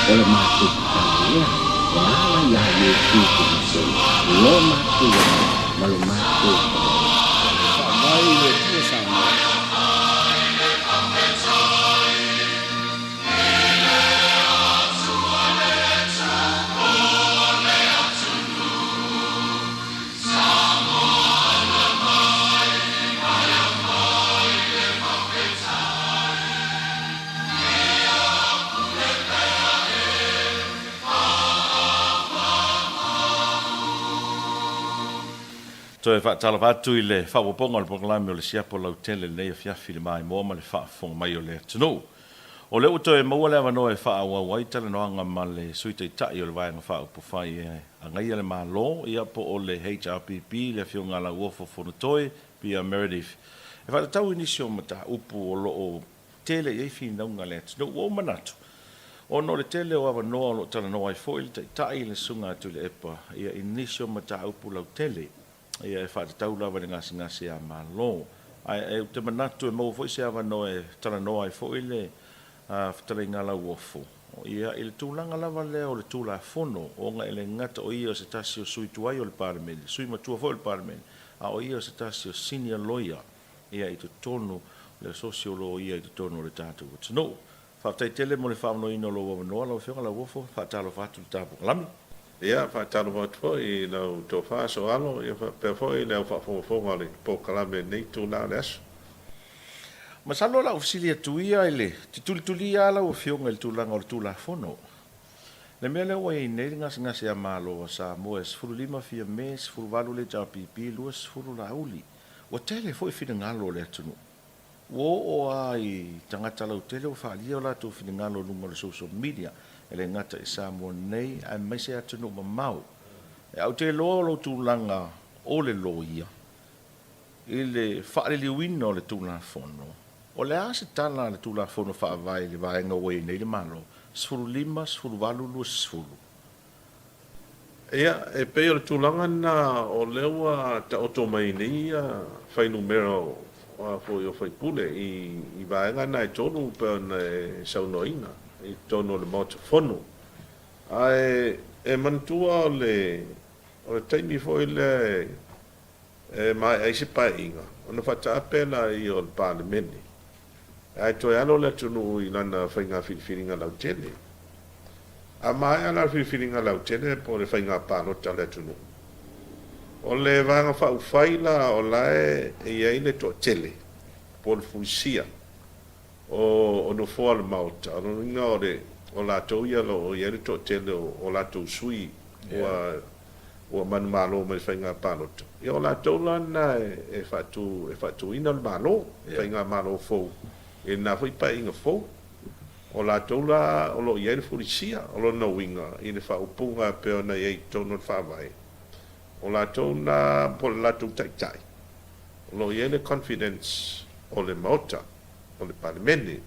O le matou tatalo lea e ala iā Iesu Keriso lo matou Alii ma lo matou Faavae. E faavae i le Atua Samoa. Toe faatalofa atu i le faaopoopoga o le polokalame o le Siapo Lautele i lenei afiafi i le maimoa ma le faafofoga mai o le atunuu. O lea ua toe maua le avanoa e faaauau ai talanoaga ma le Sui Taitai o le Vaega Faaupufai e Agaia le Malo, ia po o le HRPP, le Afioga Lauofo Fonotoe Pia Meredith, e faatatau i nisi o mataupu o lo o tele i ai finauga a le atunuu. Ua ou manatu, ona o le tele o avanoa o lo o talanoa ai foi le Taitai i le Susuga a Tuilaepa ia i nisi o mataupu lautele ia e faatatau lava i le gasegase a Malo. Ae ou te manatu e maua foi se avanoa e talanoa ai foi le Fetalaiga Lauofo ia i le tulaga lava lea o le Tulafono, ona e le gata o ia o se tasi o sui tuai o le Palemene, sui matua foi o le Palemene, a o ia o se tasi o senior lawyer ia i totonu o le asosi o loia i totonu o le tatou atunuu. Faafetai tele mo le faavanoaina o lou avanoa lau Afioga Lauofo, faatalofa atu i le ta polokalame. Ia, faatalofa atu foi i lau tofa Soalo, ia faapea foi le au faafogafoga o le polokalame i lenei itula o le aso. Masalo o lau fesili atu ia i le te tulitulia lava lau Afioga i le tulaga o le Tulafono. Le mea lea ua i ai nei le gasegase a Malo a Samoa e 15 fia Me, 18 le HRPP, 20 Laauli. Ua tele foi finagalo o le atunuu. Ua oo lava i tagata lautele ua faaalia o latou finagalo i luga o le social media, e le gata i Samoa nei aemaise atunuu mamao. Ae ou te iloa o lou tulaga o le loia i le faaliliuina o le Tulafono, o le a se tala a le Tulafono Faavae i le vaega ua i ai nei le Malo? 15, 18, 20. Ia, e pei o le tulaga lena o lea ua taoto mai nei fuainumera o foi o faipule i vaega na e tolu pei ona e saunoaina i totonu o le Maota Fono. Ae e manatua o le taimi foi lea e maea ai se paeaiga ona faataape lea o le Palemene ae toe alo le atunuu i lana faiga filifiliga lautele. A maea la le filifiliga lautele po o le faiga palota a le atunuu, o le Vaega Faaupufai la o la e i ai le toatele po o le fulisia o nofoa o le Maota, o lona uiga o le o latou ia o lo o i ai le toatele o latou sui ua ua manumalo mai le faiga palota, ia o latou la lena e faatu e faatuina le Malo, faigamalo fou i lena foi paeaiga fou. O latou la o lo o i ai le fulisia, o lona uiga i le faaupuga e pei ona i ai i totonu o le Faavae, o latou na po o le latou taitai, o lo o i ai le confidence o le Maota, o le Palemene,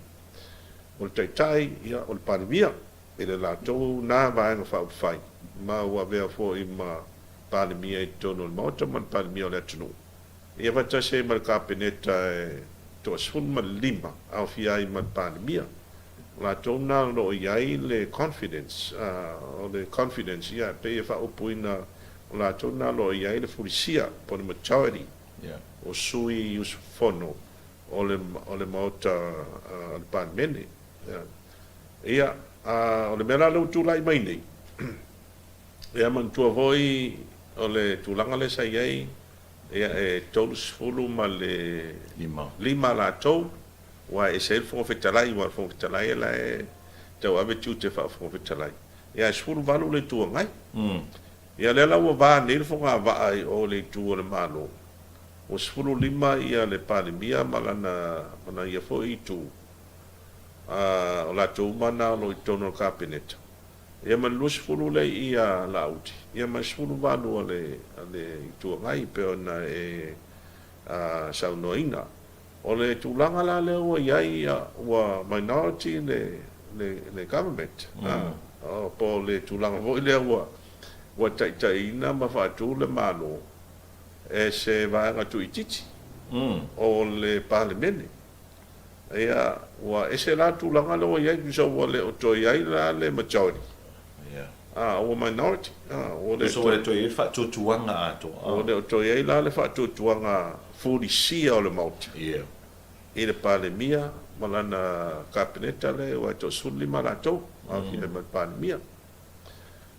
o le Taitai, ia o le Palemia i le latou na Vaega Faaupufai, ma ua avea foi ma Palemia i totonu o le Maota ma le Palemia o le atunuu. Ia faatasi ai ma le Kapeneta e toa 15, aofia ai ma le Palemia. O latou na o lo o i ai le confidence, o le confidence, ia, e pei e faaupuina, o latou na o lo o i ai le fulisia, po o le majority o sui usufono o le o le Maota o le Palemene. Ia, o le mea la lea ua tulai mai nei, ia manatua foi o le tulaga lea sa i ai, ia e 35 latou, aua e ese ai le Fofoga Fetalai, aua o le Fofoga Fetalai o la e tauave tiute faa-Fofoga Fetalai. Ia ae 18 le Itu Agai. Ia lea la ua va nei le fogavaa i o i le itu o le Malo, ua 15 ia le Palemia ma lana ma lana ia foi itu, a o latou uma na o lo o i totonu o le Kapeneta. Ia ma le 20 lea i ia Laauli, ia ma le 18 a le a le Itu Agai e pei ona e saunoaina. O le tulaga la lea ua i ai ua minority le le government, po o le tulaga foi lea ua ua taitaiina ma faatu le Malo e se vaega tuuitiiti o le Palemene. Ia, ua ese la tulaga lea ua i ai, tusa ua le o toe i ai la le majority. Ia. A, ua minority. A, ua le Tusa ua le toe i ai le faatuatuaga atoa. Ua le o toe i ai la le faatuatuaga fulisia o le Maota. Ia. I le Palemia ma lana Kapeneta lea, aua e toa-15 latou, aofia ai ma le Palemia.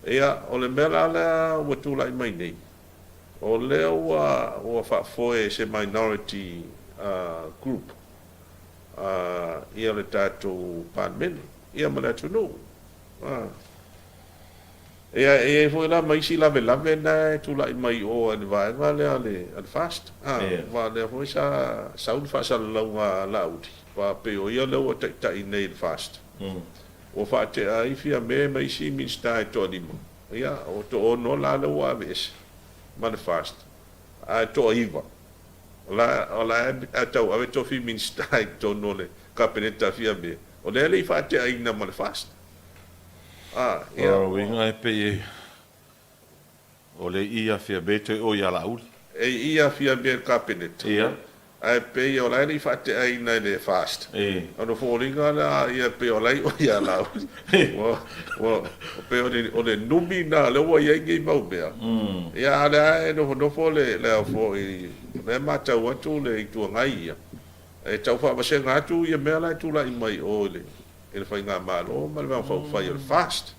Ia, o le mea la lea ua tulai mai nei, o lea ua, ua faafoe e se minority group ia le tatou Palemene, ia ma le atunuu. Ia, e i ai foi la ma isi lavelave na e tulai mai i o i le vaega lea a le, a le FAST. Aua o lea foi sa sau le faasalalauga a Laauli, aua pei o ia lea ua taitai nei i le FAST. Ua faatea ai Fiame ma isi Minisita e toalima, ia, ua toaono la lea ua aveese ma le FAST, ae toaiva la, o la e tauave tofi Minisita i totonu o le Kapeneta a Fiame, o lea e le i faateaina ma le FAST. A, ia. O lona uiga e pei e O le i a Fiame toe o ia Laauli. E i a Fiame i le Kapeneta. Ia. Ae pei o la e le i faateaina e le FAST. E. Ona foliga lea ia pei o la e i o ia Laauli. Ua, ua, pei o le, o le numi na lea ua i ai nei mau mea. Ia a o lea lava e nofonofo le, le au foi, o lea e matau atu le Itu Agai ia, e tau faavasega atu ia mea la e tulai mai o i le, i le Faigamalo ma le Vaega Faaupufai o le FAST.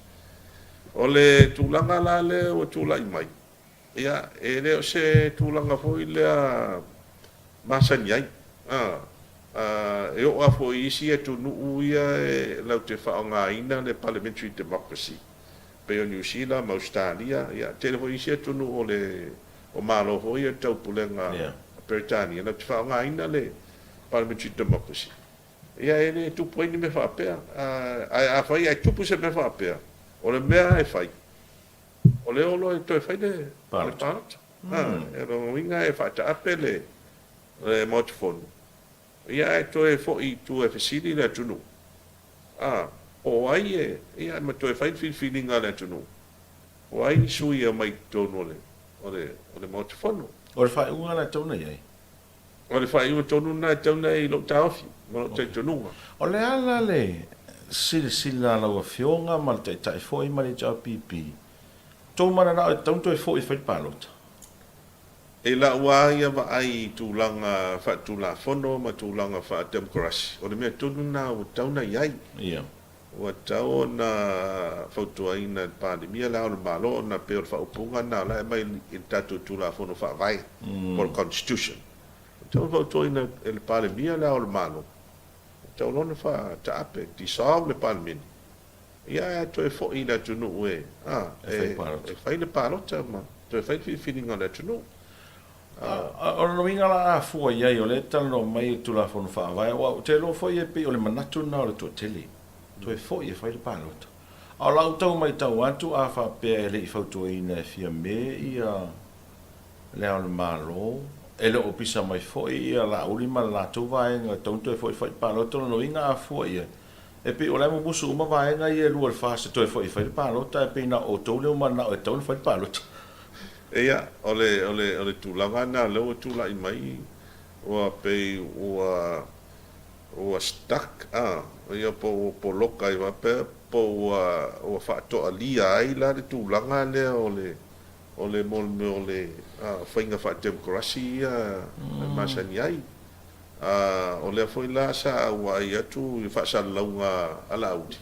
O le tulaga la lea ua tulai mai, ia, e le o se tulaga foi lea masani ai. E oo lava foi i isi atunuu ia e latou te faaaogaina le parliamentary democracy, pei o Niu Sila ma Ausetalia, ia, tele foi isi atunuu o le o Malo foi ia o le Taupulega a Peretania latou te faaaogaina le parliamentary democracy. Ia e le tupu ai ni mea faapea. Ae afai ae tupu se mea faapea, o le mea e fai, o le o loa e toe fai le palota. O lona uiga e faataape le Maota Fono, ia ae toe foi i tua e fesili le atunuu, po o ai e, ia ma toe fai le filifiliga a le atunuu, po o ai ni sui e omai i totonu o le Maota Fono. O le faaiuga la e tatau ona i ai? O le faaiuga tonu lena e tatau ona i lou taofi ma lou talitonuga. O le a la le silasila a lau Afioga ma le Taitai foi ma le HRPP, tou mananao e tatau ona toe foi e fai le palota? I lau lava ia vaai i tulaga faatulafono ma tulaga faatemokarasi, o le mea tonu lena ua tatau ona i ai. Ua tatau ona fautuaina e le Palemia le Ao o le Malo ona pei o le faaupuga lena o la e aumai i le tatou Tulafono Faavae po o le Constitution. Ua tatau ona fautuaina e le Palemia le Ao o le Malo, ua tatau loa ona faataape, dissolve le Palemene, ia ae toe foi i le atunuu e fai le palota ma toe fai le filifiliga a le atunuu. O lona uiga la a fua i ai, o lea e talanoa mai i le Tulafono Faavae, aua ou te iloa foi e pei o le manatu lena o le toatele, toe foi e fai le palota. A o lau tau matau atu, a faapea e le i fautuaina e Fiame ia Le Ao o le Malo, e le o pisa mai foi ia Laauli ma le latou vaega e tatau ona toe foi e fai le palota, o lona uiga a fua i ai, e pei o la e mumusu uma vaega ia e lua i le FAST e toe foi e fai le palota, ae pei na o outou lea ua mananao e tatau ona fai le palota. Ia, o le, o le, o le tulaga lena o lea ua tulai mai, ua pei ua, ua stuck, a, ia po ua poloka ai faapea, po ua, ua faatoalia ai la le tulaga lea o le, o le, mo le mea o le, a, faiga faatemokarasi ia e masani ai. A, o lea foi la sa auai atu i faasalalauga a Laauli,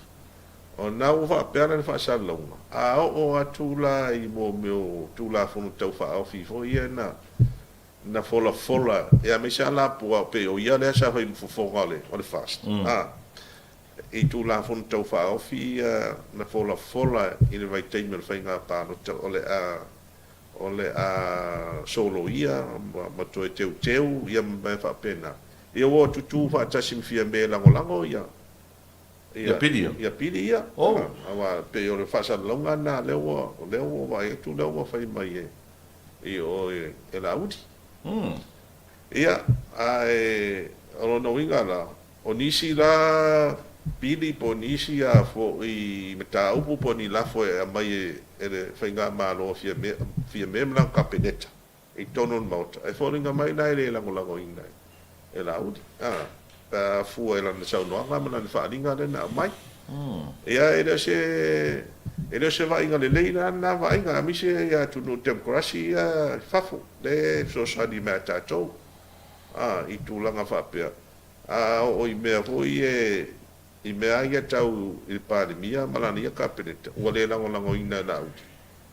O lena ua faapea lana faasalalauga, a oo atu la i mo mea o Tulafono Tau Faaofi foi ia na na folafola e aemaise lava lapua pei o ia lea sa fai ma fofoga o le o le FAST a i Tulafono Tau Faaofi ia na folafola i le vaitaimi o le faiga palota o le a o le a soloia ma ma toe teuteu ia ma mea faapena. Ia ua tutū faatasi ma Fiame e lagolago ia Ia pili ia. Ia pili ia. Oh. Aua pei o le faasalalauga lena lea ua lea ua vaai atu lea ua fai mai e i o e Laauli. Ia, ae o lona uiga la, o nisi la pili po o nisi a foi mataupu po o ni lafo e aumai e le Faigamalo a Fiame, Fiame ma lana Kapeneta i totonu o le Maota, e foliga mai la e le lagolagoina e Laauli. Pe a fua i lana saunoaga ma lana faaaliga lea na aumai. Ia, e le o se, e le o se vaaiga lelei la lena vaaiga, aemaise i atunuu temokarasi ia i fafo, lea e fesoasoani mai ia tatou, a, i tulaga faapea. A oo i mea foi ia i mea lava ia tau i le Palemia ma lana ia Kapeneta, ua le lagolagoina e Laauli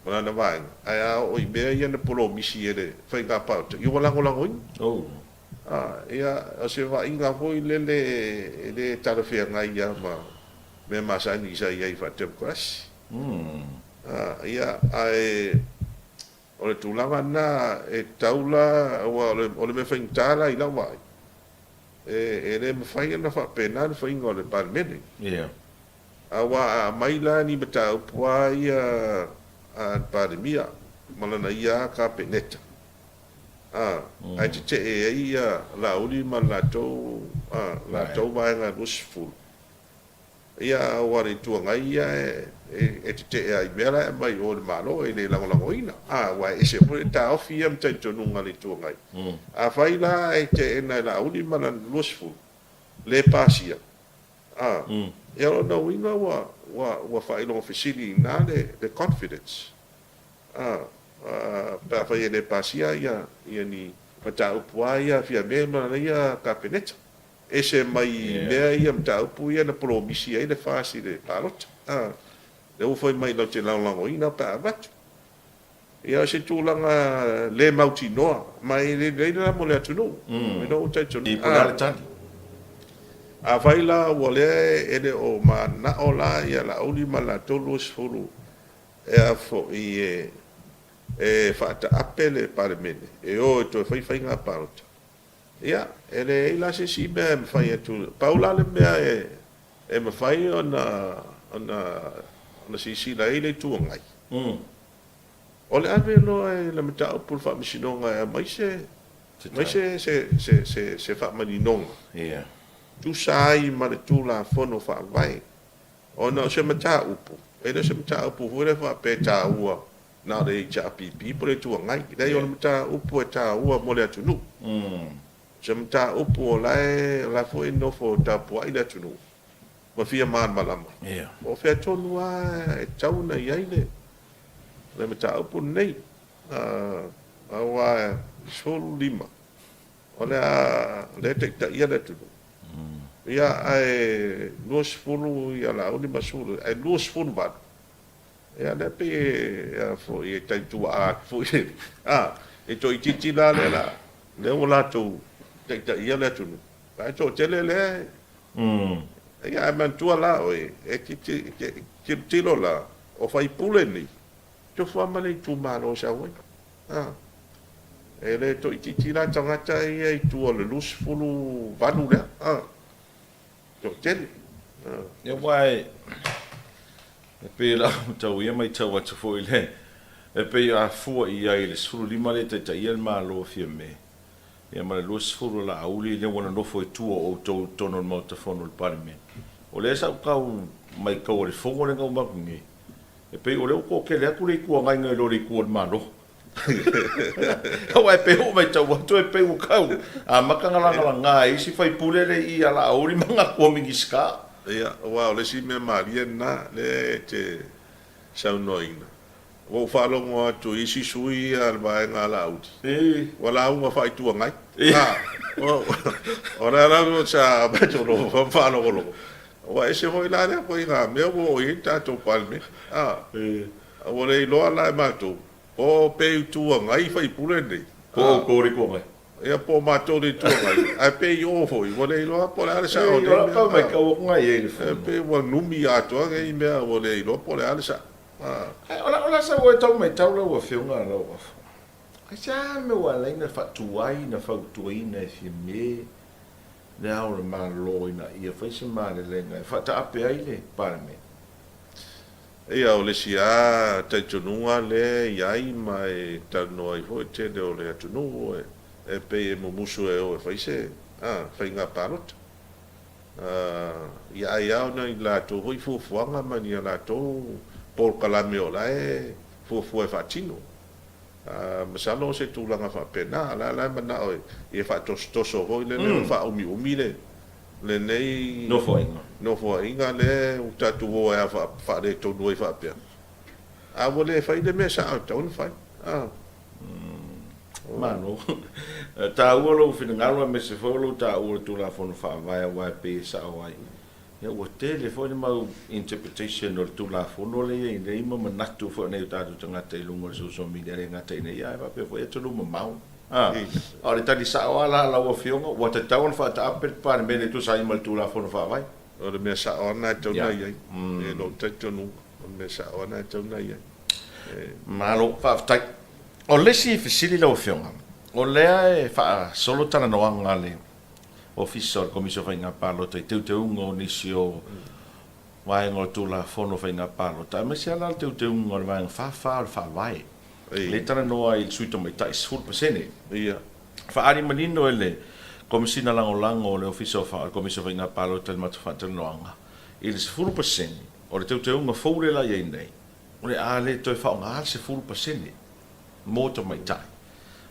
ma lana vaega, ae a oo i mea ia na polomisi e le faiga palota, ia ua lagolagoina. A, ia, o se vaaiga foi lele e le talafeagai lava ma mea masani sa i ai faa-temokarasi. A, ia, ae o le tulaga lena e tatau la, aua o le mea faigata la i lau vaai, E le mafai ona faapena le faiga o le Palemene. Aua a aumai la ni mataupu lava ia a le Palemia ma lana ia lava Kapeneta, ae tetee ai ia Laauli ma le latou vaega e 20, Ia, aua o le Itu Agai ia e tetee lava i mea la e aumai i o i le Malo, e le lagolagoina. A, aua e ese foi le taofi ia ma talitonuga a le Itu Agai. Afai la e teena e Laauli ma lana 20, le pasia, a, ia o lona uiga ua, ua, ua faailoga fesili i ina le, le confidence, a, a, pe afai e le pasia ia, ia ni mataupu lava ia a Fiame ma lana ia Kapeneta. Ese mai mea ia mataupu ia na polomisi ai le FAS i le palota. A, lea ua fai mai latou te lagolagoina pe a avatu. Ia o se tulaga le mautinoa, ma e le lelei la mo le atunuu. I lou talitonuga. Po o le a le tali? Afai la ua lea e le o mananao la ia Laauli ma le latou 20 e a foi e faataape le Palemene e o e toe fai faiga palota, Ia, e leai la se isi mea e mafai atu. Pau la le mea e mafai ona ona silasila ai le Itu Agai, o le ave loa i le mataupu i le Faamasinoga e aumai se aumai se se se se faamaninoga tusa ai ma le Tulafono Faavae, ona o se mataupu, e le o se mataupu foi lea faapea e taua Na o le HRPP po o le Itu Agai. Leai, o le mataupu e taua mo le atunuu. O se mataupu o la e, o la foi e nofo tapuai le atunuu ma fia malamalama. Po o fea tonu lava e tatau ona i ai le, le mataupu lenei. Aua e 15 o le a, lea e taitaia le atunuu. Ia, ae 20 ia Laauli ma 10, ae 28 Ia lea pei e a foi e tai tuaa atu foi a e toaitiiti la lea la lea ua latou taitaia le atunuu ae toatele lea ia ae manatua la oe e te tilotilo la o faipule nei tofu lava ma le itumalo e sau ai a e le toaitiiti la tagata ia i tua o le 28 lea a Toatele. Ia aua e pei o lau tau ia matau atu foi le e pei a fua i ai i le 15 lea e taitaia le Malo o Fiame ia ma le 20 o Laauli lea ua nonofo i tua o outou i totonu o le Maota Fono o le Palemene. O lea sa ou tau maitaua i le fono lea na uma atu nei, e pei o lea ua toatele atu le Itu Agai nai lo le Itu o le Malo. Aua e pei ua matau atu e pei ua tau amata ona lagalaga e isi faipule le i a Laauli ma Natua Minisita. Ia, aua o le isi mea malie lena lea e te saunoaina. Ua ou faalogo atu i isi sui ia a le vaega a Laauli, ua lauga faa-Itu Agai. O lea lava sa matou nofo ma faalogologo, ua ese foi la lea ituaiga mea ua oo i ai le tatou Palemene. Ua le iloa la e matou, po o pe Itu Agai faipule nei. Po o outou le Itu Agai. Ia, po o matou le Itu Agai, ae pe i o foi, ua le iloa po o le a le sao o nei mea. Tau matau atu na i ai i le fono. E pei ua numi atoa nei mea, ua le iloa po o le a le sao. Ae o la sa ua e tau matau lau Afioga Lauofo, aisea mea ua ala ai ona faatuai na fautuaina e Fiame Le Ao o le Malo ina ia fai se malelega e faataape ai le Palemene? Ia, o le isi lava talitonuga lea e i ai ma e talanoa ai foi le tele o le atunuu, e pei e mumusu e o e fai se faiga palota. Ia ai lava ona i latou foi fuafuaga ma ni a latou polokalame o la e fuafua e faatino. Masalo o se tulaga faapena, o la e manao ia faatosotoso foi lele ma faaumiumi le. lenei Nofoaiga. Nofoaiga lea ua tatou o ai lava faaletonu ai faapea, a ua le fai le mea sao e tatau ona fai. A. Malo. E taua lou finagalo aemaise foi o lou taua o le Tulafono Faavae aua e pei e sao ai, ia ua tele foi le mau interpretation o le Tulafono lea e i ai nei ma manatu foi o nai o tatou tagata i luga o le social media e le gata i inei ae faapea foi atunuu mamao. A o le tali sao lava la a lau Afioga, ua tatau ona faataape le Palemene e tusa ai ma le Tulafono Faavae. O le mea sao lava lena e tatau ona i ai, i lou talitonuga, o le mea sao lava lena e tatau ona i ai. Malo, faafetai. O le isi fesili lau Afioga, o lea e faasolo talanoaga a le Ofisa o le Komisi o Faiga Palota i teuteuga o nisi o vaega o le Tulafono o Faiga Palota, aemaise lava la le teuteuga o le Vaega 44 o le Faavae, lea e talanoa ai i le sui tamaitai 10%. Faaali manino e le Komesina Lagolago o le Ofisa o le Komisi o Faiga Palota i le matou faatalanoaga, i le 10% o le teuteuga fou lea la i ai nei, o le a le toe faaaoga le 10% mo tamaitai,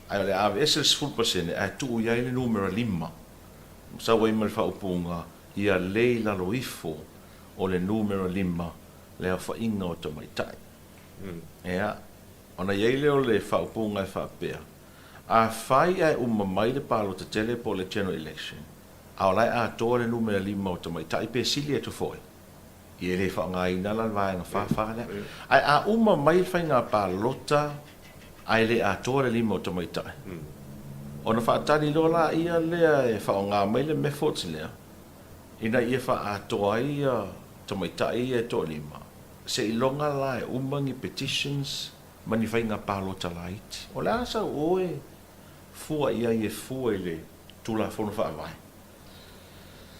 ae o le a aveese le 10% ae tuu i ai le numera 5, sau ai ma le faaupuga, ia le i lalo ifo o le numera 5 le aofaiga o tamaitai. Ea, ona i ai lea o le faaupuga e faapea, Afai ae uma mai le palota tele po o le general election, a o la e atoa le numera 5 o tamaitai pe sili atu foi, Ia e le faaaogaina la le vaega 44 lea. Ae a uma mai le faiga palota ae le atoa le 5 o tamaitai, ona faatali loa laia lea e faaaoga mai le methods lea ina ia faaatoa ai tamaitai ia e toalima, seiloga la e uma ni petitions ma ni faiga palota laiti. O le a sau oe fua i ai e fua i le Tulafono Faavae?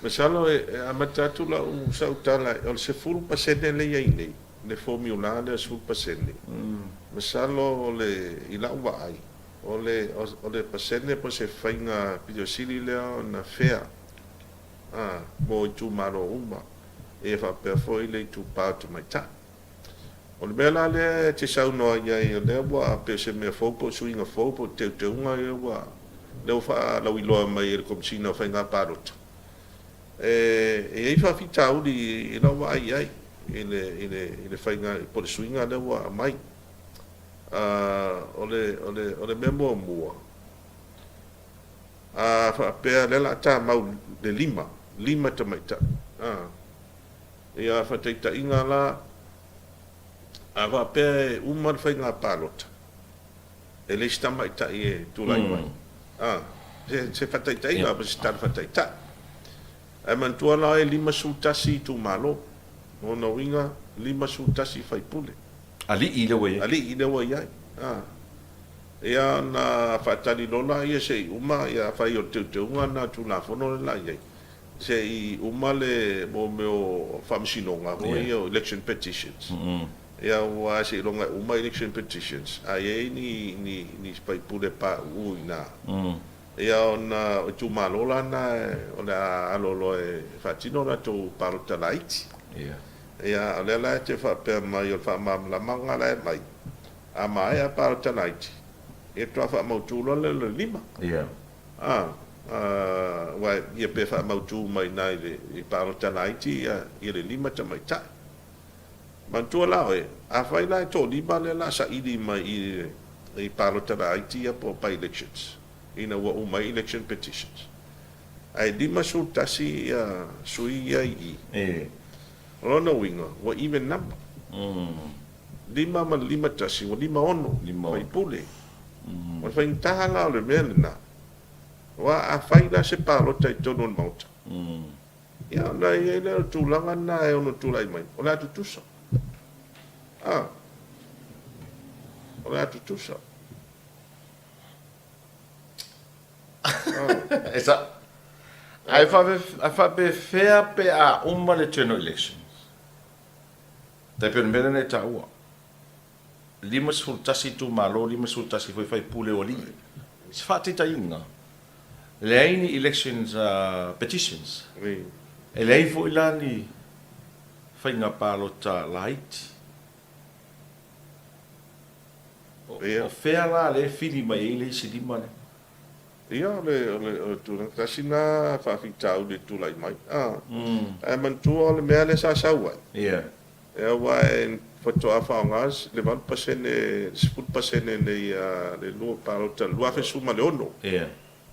Masalo e amata atu lau sau tala, o le 10% lea e i ai nei, le formula lea o le 10%, masalo o le, i lau vaai, o le, o le pasene po o se faiga pito sili lea ona fair, a, mo itumalo uma, ia faapea foi le itupa o tamaitai. O le mea la lea e te saunoa i ai, o lea ua pei o se mea fou po o suiga fou po o teuteuga ia ua, lea ua faalauiloa mai e le Komesina o Faiga Palota, e i ai faafitauli i lau vaai i ai i le, i le, i le faiga po o le suiga lea ua aumai. O le, o le, o le mea muamua, a faapea lea o le a tamau le 5, 5 tamaitai, a. Ia faataitaiga la, a faapea e uma le faiga palota, e leai se tamaitai e tulai mai. A, se faataitaiga po o se tala faataitai. Ae manatua la e 51 itumalo, lona uiga 51 sui usufono. Alii lea ua i ai. Alii lea ua i ai. A. Ia ona faatali loa lea se i uma, ia afai o le teuteuga lena o le Tulafono lea la i ai, Se i uma le mo mea o faamasinoga foi ia o election petitions, ia aua seiloga e uma election petitions a i ai ni ni ni faipule pauu i ina, ia ona o itumalo la na o le a alo loa e faatino latou palota laiti. Ia o lea la e te faapea mai o le faamalamalamaga la e aumai, a maea palota laiti, ia faatoa faamautu loa lea o le 5. A, aua ia pe faamautu mai i ina i le palota laiti ia le 5 tamaitai. Manatua la oe, afai la e toalima lea o le a saili mai i i palota laiti ia po o by-elections, ina ua uma ai election petitions, ae 51 ia sui ia i i, o lona uiga ua even number. 5 ma le 51 ua 56 faipule. O le faigata la o le mea lena, aua afai la se palota i totonu o le Maota, ia ona i ai lea o le tulaga lena e ono tulai mai, o le a tutusa. A, o le a tutusa. E sao. Ae faapefea pe a uma le general elections? Tai pei o le mea lea na e taua. 51 itumalo, 51 foi faipule o alii. Se faataitaiga, leai ni elections petitions, e leai foi la ni faiga palota laiti. O fea la lea e fili mai ai le isi 5 lea? Ia, o le, o le, o le tulaga tasi lena faafitauli e tulai mai. A, ae manatua o le mea lea sa sau ai. Ia. Ia, aua e faatoa faaaoga le 8%, le 10% nei a le lua palota i le 2016. Ia.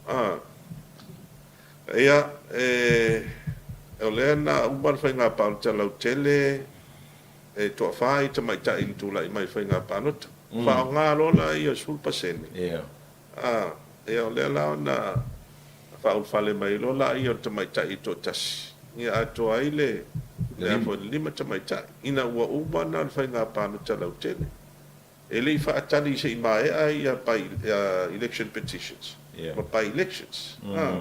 A, ia, e, o lea na uma le faiga palota lautele, e toafa i tamaitai na tulai mai i le faiga palota. Faaaoga loa la ia 10%. Ia. A, ia o lea la ona faaulufale mai loa laia o le tamaitai e toatasi, ia atoa ai le, le a foi, le lima tamaitai, ina ua uma ona le faiga palota lautele. E le i faatali se i maea ia by, election petitions, ma by elections. A,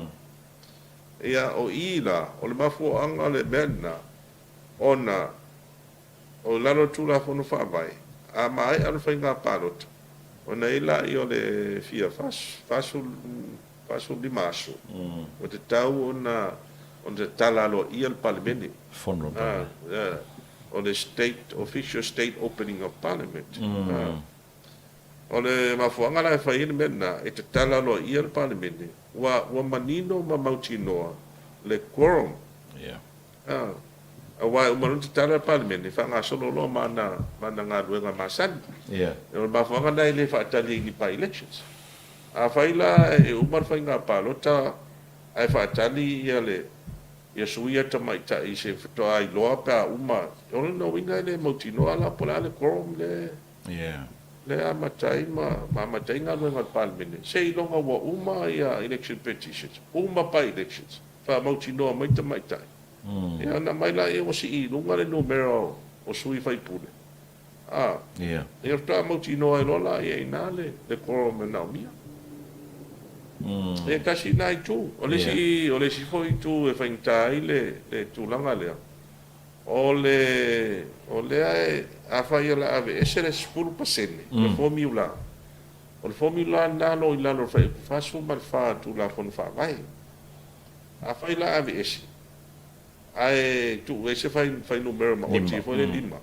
ia o i la, o le mafuaaga o le mea lena, ona O lalo o le Tulafono Faavae, a maea le faiga palota, ona i ai laia o le fia 45 aso, ua tatau ona tatala aloaia le Palemene. Fono le Palemene. O le State, Official State Opening of Parliament. O le mafuaaga la e fai ai le mea lena, e tatala aloaia le Palemene, ua manino ma mautinoa le quorum. Aua e uma loa ona tatala le Palemene, faagasolo loa ma ana, ma ana galuega masani. O le mafuaaga lena e le faatali ai i ni by-elections. Afai la e uma le faiga palota ae faatali ia le, ia sui ia tamaitai se faatoa iloa pe a uma, o lona uiga e le mautinoa la po o le a le quorum lea, lea e amata ai ma, ma amata ai galuega a le Palemene, seiloga ua uma ia election petitions, uma by-elections. Faamautinoa mai tamaitai. Ia ona aumai laia ua sii i luga le numera o sui faipule. A, ia faatoa mautinoa ai loa laia i ina le quorum e manaomia. Ia tasi lena itu. O le isi, o le isi foi itu e faigata ai le tulaga lea, o le, o lea e, afai o le a aveese le 10% le formula, o le formula lena o lo o i lalo o le Fuaiupu 44 o le Tulafono Faavae. Afai la aveese, ae tuu ese fuainumera maoti foi le 5,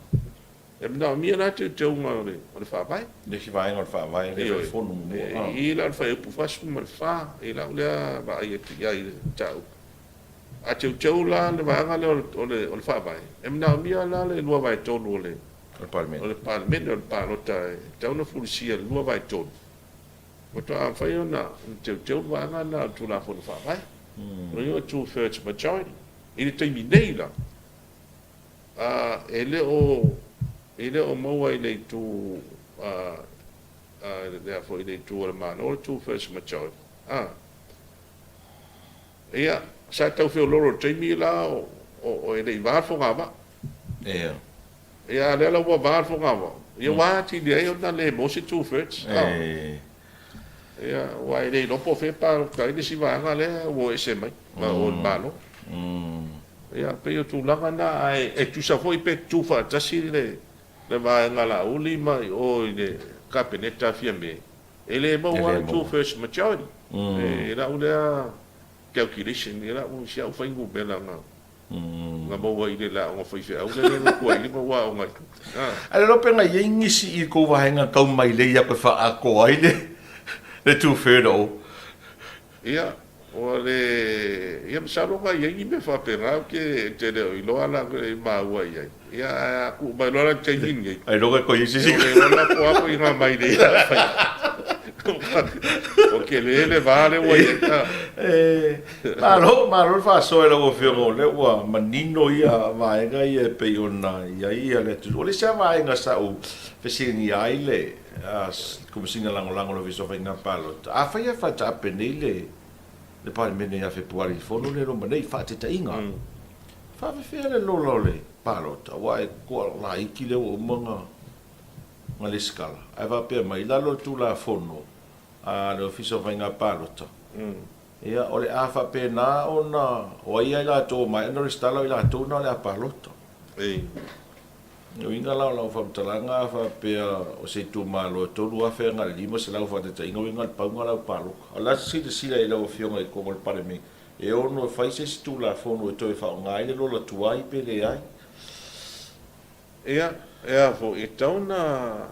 e manaomia la teuteuga o le Faavae. Le isi vaega o le Faavae lea e fono muamua. I la o le Fuaiupu 44, i lau lea vaai atu i ai i le mataupu. A teuteu la le vaega lea o le Faavae, e manaomia la le 2/3 o le Palemene, o le palota e tatau ona fulisia i le 2/3. Faatoa mafai ona teuteu le vaega lena o le Tulafono Faavae. O lona uiga two thirds majority. I le taimi nei la, e le o, e le o maua i le itu, le a foi, i le itu o le Malo le two thirds majority. Ia, sa tau feololo i le taimi la o e le i va le fogavaa. Ia. Ia, a lea la ua va le fogavaa, ia ua atili ai ona le maua se two thirds. Ia, aua e le iloa po o fea e palota ai le isi vaega lea ua o ese mai ma o le Malo. Ia, pei o tulaga na, ae e tusa foi pe tutu faatasi le vaega Laauli ma i o i le Kapeneta a Fiame, E le maua le two first majority i lau lea calculation, i lau, si au fuainumera na na maua i le aoga faifeau lea na tuai ai ma ua aoga ai. Ae le iloa pe na i ai nisi i kou vaega tau mailei aku e faaatoa ai le two third o. Ia, ua le, ia masalo na i ai ni mea faapena, ou te, te le o iloa la i maua i ai. Ia, ae a tuu mai loa la i le taimi lenei. Ailoga e toe i ai se isi. Ua le iloa la po o a ituaiga mailei a fai. Ua tele le va lea ua i ai. E, malo, malo le faasoa i lau Afioga, o lea ua manino ia vaega ia e pei ona i ai ia le atunuu. O le isi lava vaega sa ou fesiligia ai le Komesina Lagolago o le Ofisa o Faiga Palota, afai e faataape nei le le Palemene ia Fepuari i le fono lea loma nei, faataitaiga, faafefea le lola o le palota, aua e toa laiti lea ua uma ona ona lesitala, ae faapea mai, i lalo o le Tulafono a le Ofisa o Faiga Palota, ia, o le a faapena ona o ai lava i latou ua maea ona resitala, o i latou na o le a palota. O uiga la o lau faamatalaga a faapea o se itumalo e 3,500 faataitaiga uiga o le pauga lau palota. O le a se silasila i lau Afioga i totonu o le Palemene e ono e fai se isi Tulafono e toe faaaoga ai le lola tuai pe leai? Ia, e a foi, e tatau ona,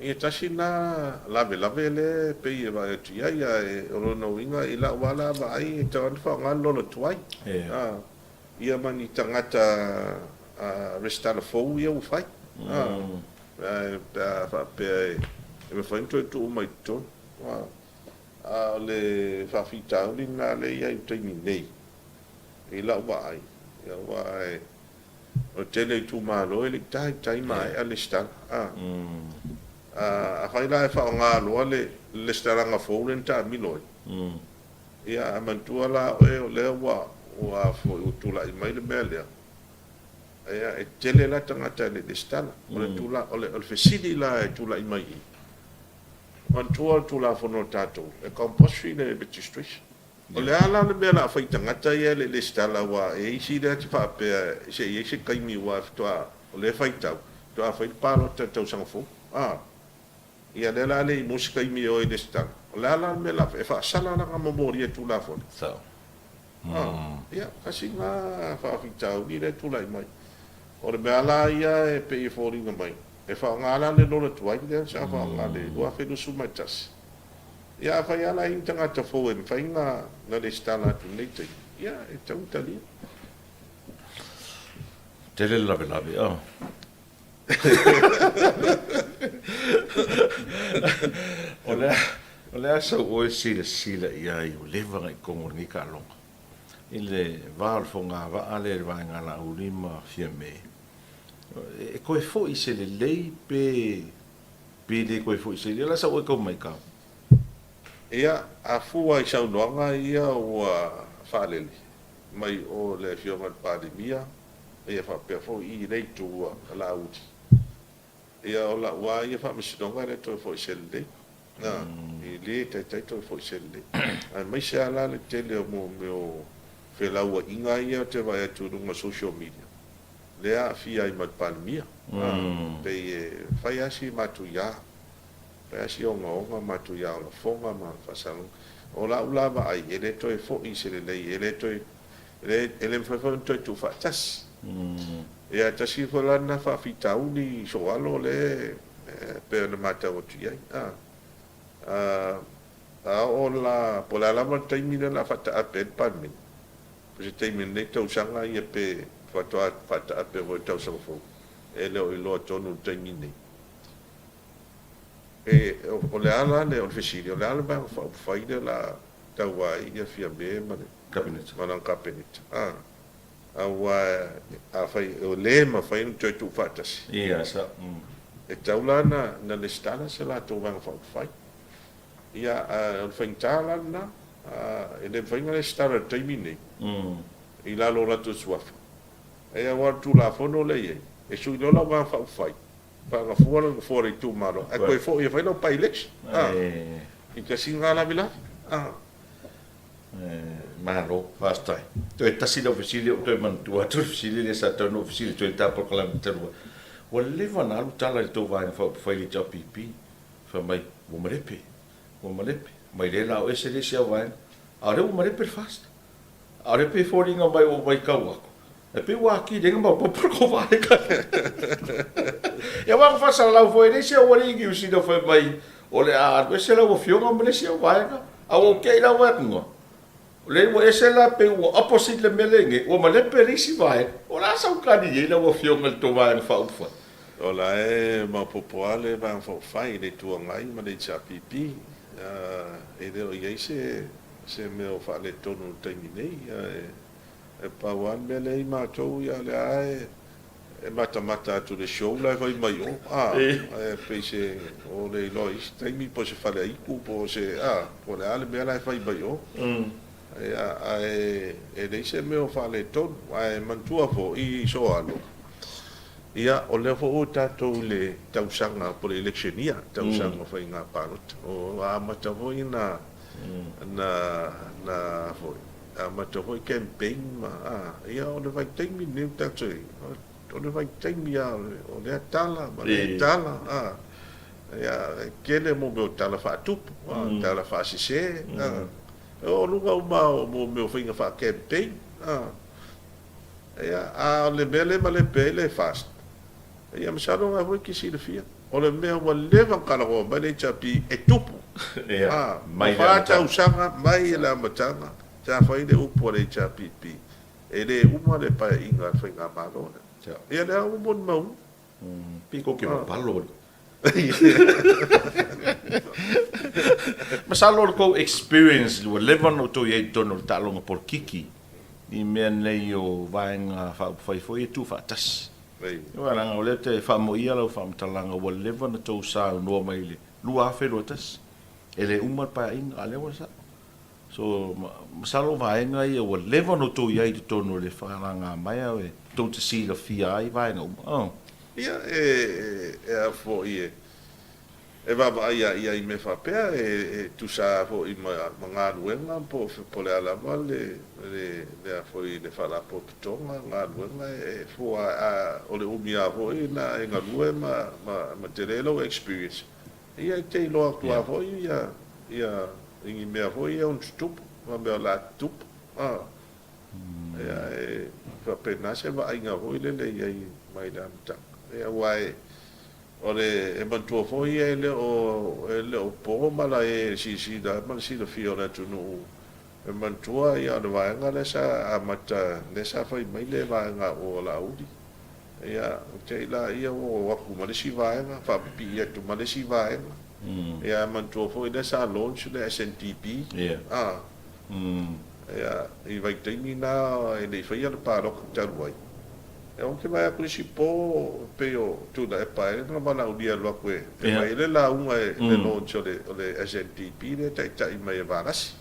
Ia tasi lena lavelave lea e pei e vaai atu i ai, ae o lona uiga i lau lava la vaai e tatau lava ona faaaoga le lola tuai, ia ma ni tagata resitala fou ia ua fai, pe a faapea e mafai ona toe tuu mai i totonu. A o le faafitauli lena lea e i ai i le taimi nei i lau vaai, aua o le tele o itumalo e le i taitai maea lesitala. Afai la e faaaoga loa le lesitalaga fou lea na taamilo ai, ia a manatua la oe o lea ua ua tulai mai le mea lea, ia e tele la tagata e le i lesitala. O le fesili la e tulai mai i i, manatua le Tulafono a tatou, e compulsory le registration. O le a la le mea o le a fai i tagata ia e le i lesitala aua e i ai isi lea te faapea se i ai se taimi aua faatoa o lea e faitau faatoa fai le palota i le tausaga fou. A ia lea la a le i maua se taimi e o ai e lesitala. O le a la le mea o le a fai? E faasala la na momolia e Tulafono? Sao. A ia tasi lena faafitauli lea e tulai mai. O le mea la ia e pei e foliga mai e faaaoga la le lola tuai lea sa faaaoga i le 2021. Ia afai lava la e i ai ni tagata fou e mafai ona resitala atu i lenei taimi, ia e tatau ona talia. Tele le lavelave, oh. O le a, o le a sau oe silasila i ai ua leva ona i totonu o lenei taaloga i le va o le fogavaa lea i le vaega Laauli ma Fiame, e toe foi se lelei pe Pe le toe foi se lea sau oe tau matau. Ia, a fua i saunoaga ia ua faalele mai o le Afioga i le Palemia, ia faapea foi i lea itu a Laauli, ia o lau lava ia faamasinoga e le toe foi se lelei. Na, e le taitai toe foi se lelei. Aemaise lava la le tele o mea o felauaiga ia ou te vaai atu i luga o social media, lea aafia ai ma le Palemia. Pei e fai lava si matuia, fai lava si ogaoga matuia o lafoga ma faasalaga. O lau la vaai, e le toe foi se lelei, e le toe, e le mafai foi ona toe tuufaatasi. Ia, e tasi foi la lena faafitauli soalo lea e pei ona matau atu i ai. A oo la, po o le a lava le taimi lea o le a faataape ai le Palemene, O se taimi o lenei tausaga ia pe faatoa faataape foi i le tausaga fou, e le o iloa tonu i le taimi nei. E, o le a la le, o le fesili, o le a le Vaega Faaupufai lea o le a tauva ai ia Fiame ma le Kapeneta. Ma lana Kapeneta? A, aua afai e le mafai ona toe tuufaatasi. Ia, sa. E tatau la ona, na lesitala se latou Vaega Faaupufai. Ia, o le faigata la lena, e le mafai ona resitala i le taimi lenei i lalo o latou suafa. Aua o le Tulafono lea e i ai, e sui loa lau Vaega Faaupufai, faagafua lau nofoa o le itumalo, ae toe foi e fai lau by-election. I tasi lena lavelave. Malo, faafetai. Toe tasi lau fesili, ou toe manatua atu le fesili lea sa tatau ona ou fesili atu ai i le ta polokalame talu ai. Ua leva ona alu tala i le tou Vaega Faaupufai i le HRPP. Fai mai, ua malepe, ua malepe. Mai lea la o ese le isi au vaega. A o lea ua malepe le FAST. A o lea pei e foliga mai ua matau atu, e pei ua atili ai ona maopoopo le tou vaega lea. Ia aua na faasalalau foi e le isi aualii i Niu Sila fai mai o le a alu ese lau afioga ma le isi au vaega. A ua ou te i la ua atu, O lea ua ese la pei ua opposite le mea lea i nei, ua malepe le isi vaega. O le a sau tali i ai lau Afioga i le tou Vaega Faaupufai? O la e maopoopo lava le Vaega Faaupufai i le Itu Agai ma le HRPP. E le o i ai se se mea o faaletonu i le taimi nei. E pau lava le mea lea i matou, ia o lea lava e E matamata atu i le show la e fai mai o, a, e pei se, o le iloa i isi taimi po o se faleaitu po o se, a, po o le a le mea la e fai mai o. Ia, ae e leai se mea o faaletonu. Ae manatua foi i Soalo, ia, o lea foi ua tatou i le tausaga po o le election year, tausaga o faiga palota. Ua amata foi ona, na, na, foi, Amata foi campaign ma, a, ia o le vaitaimi lenei ua tatou i ai, o le vaitaimi lava o lea tala ma lea tala, a, ia, e tele mo mea o tala faatupu, a, tala faasese, a, e oo luga uma o mo mea o faiga faa-campaign, a, ia, a o le mea lea e malepe ai le FAST, ia masalo o lena foi e te silafia. O le mea ua leva ona talanoa mai le HRPP e tupu. Ia, mai le amataga. Ua 4 tausaga mai le amataga sa fai le upu a le HRPP, e le uma le paeaiga a le Faigamalo lea. Ia lea ua molimauina. Pei kou ke vavalo. Masalo o le kou experience ua leva ona outou i ai i totonu o le taaloga polokiki i mea nei o Vaega Faaupufai foi e tuufaatasi. Aua leaga o lea te faamoia lau faamatalaga ua leva ona tou saunoa mai i le 2021 e le uma le paeaiga a o lea ua sao. So, masalo o vaega ia ua leva ona outou i ai i totonu o le faalagamaea e tou te silafia ai vaega uma. Oh. Ia, e, e a foi e, e vaavaai lava i ai i mea faapea, e, e tusa lava foi ma, ma galuega po o, po o le a lava le, le, le a foi le faalapotopotoga, galuega e fua, a, o le umi lava foi na e galue ma, ma, ma tele lou experience. Ia e te iloa atu lava foi ia, ia, i ni mea foi ia e ono tutupu, ma mea o le a tutupu. A. Ia, e faapena se vaaiga foi lele i ai mai le amataga. Ia, aua e, o le, e manatua foi e le o, e le o po mala e silasila ma le silafia o le atunuu. E manatua ia o le vaega lea sa amata, lea sa fai mai le vaega o Laauli. Ia, te i laia ua o atu ma le isi vaega, faapipii atu ma le isi vaega. Ia, manatua foi lea sa launch le SNDP. A. Ia, i vaitaimi na e le i faia le palota talu ai. Ia, ou te vaai atu i le isi po, pei o Tuilaepa ea na valaaulia e alu atu e fai ai le lauga i le launch o le SNDP lea e taitai mai e Valasi.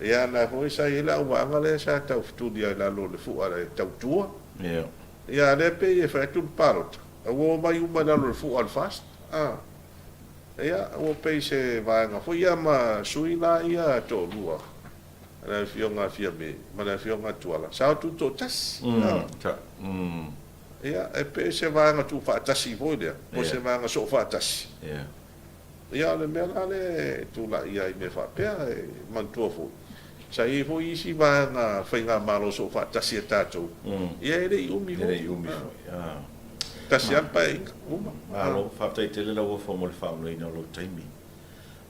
Ia, na foi sa i ai le auvaega lea sa tau fetuli ai i lalo o le fua e tautua. Ia, a lea pei e fai atu le palota, a ua omai uma i lalo o le fua o le FAST. A. Ia, ua pei se vaega foi ia ma sui la ia toalua, le Afioga a Fiame ma le Afioga a Tuala, sa o tutoatasi. A. Ia, e pei se vaega tuufaatasi foi lea, po o se vaega soofaatasi. Ia, o le mea la lea e tulai ai i mea faapea, e manatua foi, sa i ai foi isi vaega faigamalo soofaatasi a tatou, ia e le i umi foi. E le i umi foi. Tasi lava le paeaiga, uma. Malo, faafetai tele Lauofo mo le faamuliaina o lou taimi.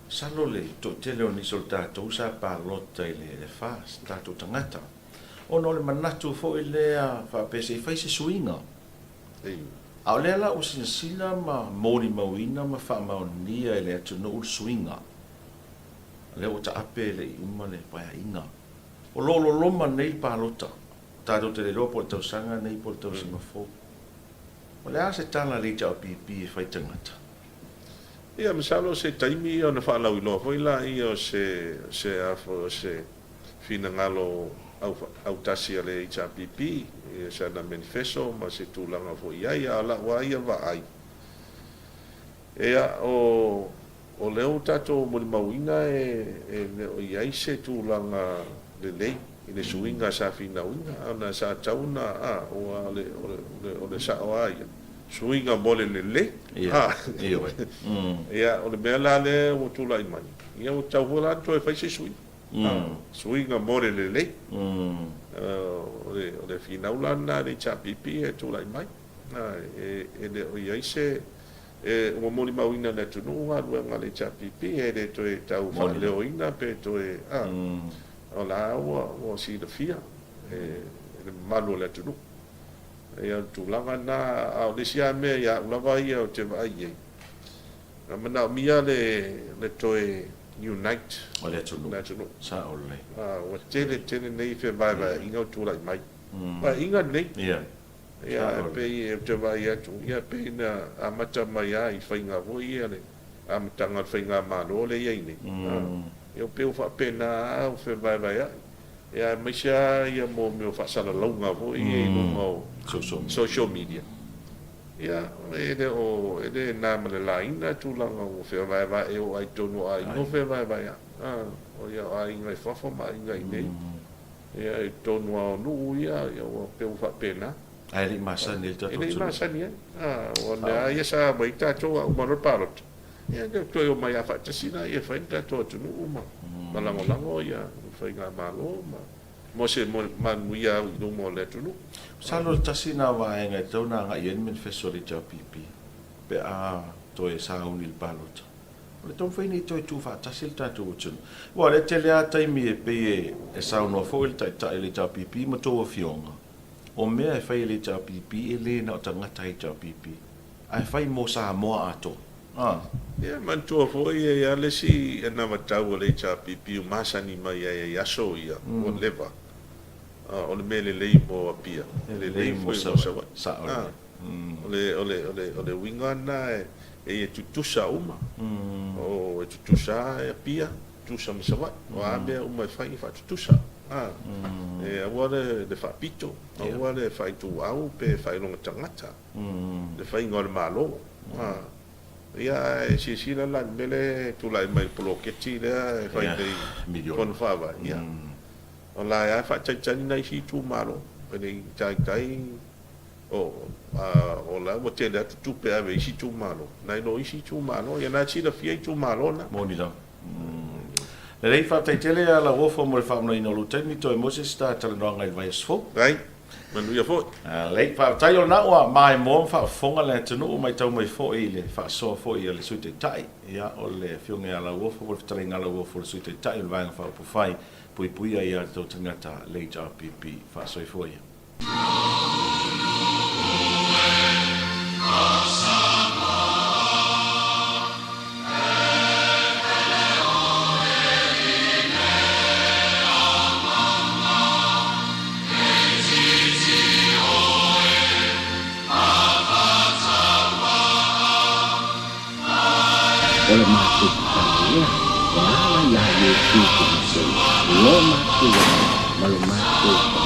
Masalo le toatele o nisi o le tatou sa palota i le FAST, tatou tagata, ona o le manatu foi lea faapea se i fai se suiga. A o lea la ua silasila ma molimauina ma faamaonia e le atunuu le suiga, lea ua taape e le i uma le paeaiga. O lo o loloma nei le palota, tatou te le iloa po o le tausaga nei po o le tausaga fou. O le a se tala a le HRPP e fai tagata? Ia, masalo o se taimi ona faalauiloa foi laia o se, se a foi, o se finagalo autasi a le HRPP, i sana manifeso ma se tulaga foi i ai, a o lau lava ia vaai, ia, o, o lea ua tatou molimauina e le o i ai se tulaga lelei i le suiga sa finauina, ona sa tatau ona, a, aua o le, o le, o le sao lava ia, suiga mo le lelei, a, ia, o le mea la lea ua tulai mai, ia ua tatau foi la ona toe fai se suiga. Suiga mo le lelei. O le finau la lena a le HRPP e tulai mai. E le o i ai se... Ua molimauina e le atunuu galuega a le HRPP, e le toe tau faaleoina pe toe... O la ua silafia e le mamalu o le atunuu. Ia o le tulaga lena, a o le isi lava mea ia au lava ia ou te vaai i ai, Na manaomia le toe unite o le atunuu. Le atunuu. Sao lelei. Ua tele tele nei fevaevaeaiga ua tulai mai. Paeaiga lenei. Ia. Ia e pei ou te vaai atu, ia pei na amata mai lava i faiga foi ia le amataga o le faigamalo lea e i ai nei. Ia pei ua faapena lava ua fevaevaeai. Ia aemaise lava ia mo mea o faasalalauga foi ia i luga o social media. Ia, e le o, e le na ma le laina tulaga ua fevaevae e oo ai i totonu o aiga ua fevaevaea'i. A, o ia o aiga i fafo ma aiga i inei. Ia, i totonu lava o nuu ia, ia ua pei ua faapena. Ae le i masani ai le tatou atunuu. E le i masani ai. A, o mea lava ia sa aumai ai tatou a uma loa le palota, ia toe omai lava faatasi laia e fai le tatou atunuu ma lagolago ia faigamalo ma. mo se manuia au i luma o le atunuu. Masalo o le tasi lena vaega e tatau ona agai i ai le manifesto a le HRPP pe a toe sauni i le palota. O le taumafai nei toe tuufaatasi le tatou atunuu. Aua o lea e tele lava taimi e pei e saunoa foi le Taitai o le HRPP ma tou afioga, o mea e fai e le HRPP e le na o tagata HRPP, ae fai mo Samoa atoa. A. Ia, manatua foi e i ai le isi anavatau a le HRPP ua masani mai ai i aso ia, ua leva. O le mea lelei mo Apia, e lelei foi mo Savaii. Sao lelei. O le, o le, o le, o le uiga lena e, e ia tutusa uma. O, e tutusa lava Apia, tutusa ma Savaii. O a mea uma e fai, e faatutusa. A, e aua le, le faapito, aua le faaituau pe faailoga tagata, le faiga o le Malo. A, ia ae silasila la i le mea lea e tulai mai i le poloketi lea e fai nei i Fono Faavae. Ia, o la e lava e faatalitali nai isi itumalo, e le i taitai. O, o la ua tele atu tupe e ave i isi itumalo, nai lo isi itumalo, ia na e silafia itumalo na. Moni lava. Lelei, faafetai tele ia Lauofo mo le faamonoina o lou taimi, toe maua se isi ta talanoaga i le vaiaso fou. Right. Manuia foi. Lelei, faafetai o lena ua maimoa ma faafofoga le atunuu, matau mai foi i le faasoa foi a le Sui Taitai, ia, o le Afioga ia Lauofo po o le Fetalaiga a Lauofo le Sui Taitai o le Vaega Faaupufai Puipuia ia Tou Tagata, le HRPP. Faasoifua ia. O le matou tatalo lea e ala iā Iesu Keriso lo matou ola ma lo matou.